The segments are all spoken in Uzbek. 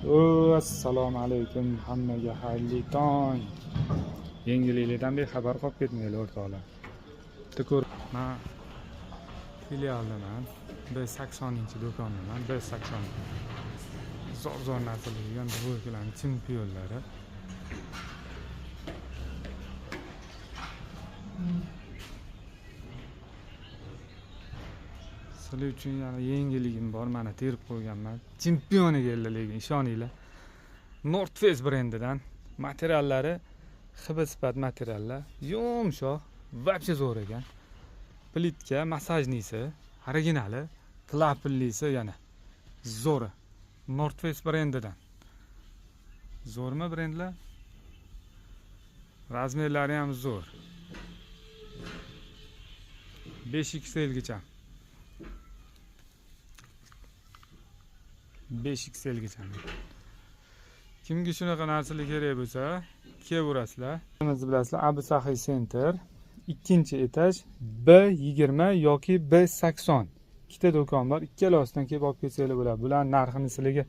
Assalomu alaykum hammaga, xayrli tong. Yangiliklardan bexabar qolib ketmanglar, o'rtoqlar. Bitta ko'r, man filialdaman, B 80-do'kondaman. B 80 zo'r zo'r narsalar degan двойка larni chempionlari. Sizlar uchun yana yangiligim bor, mana terib qo'yganman. Chempioni keldi, lekin ishoninglar, North Face brendidan. Materiallari xb sifat materiallar, yumshoq, вообще zo'r ekan. Plitka массажный si, originali, klapanlisi, yana zo'ri. North Face brendidan. Zo'rmi brendlar? Razmerlari ham zo'r, 5 XL gacha, 5 XL gacha. Kimga shunaqa narsalar kerak bo'lsa, kelaverasizlar. O'zingiz bilasizlar, Abu Saxiy Center, ikkinchi etaj, B 20 yoki B 80, ikkita do'kon bor, ikkalasidan kelib olib kelsanglar bo'ladi. Bularni narxini sizlarga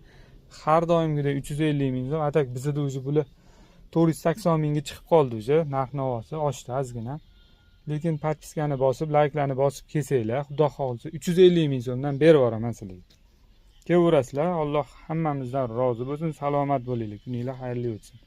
har doimgidek 350 000 so'm. А так bizada уже bular 480 000ga chiqib qoldi, уже narx navosi oshdi ozgina, lekin подписка ni bosib, layklarni bosib kelsanglar, xudo xohlasa, 350 000 so'mdan berib yuboraman sizlarga. Kelaverasizlar. Alloh hammamizdan rozi bo'lsin, salomat bo'linglar, kuninglar xayrli o'tsin.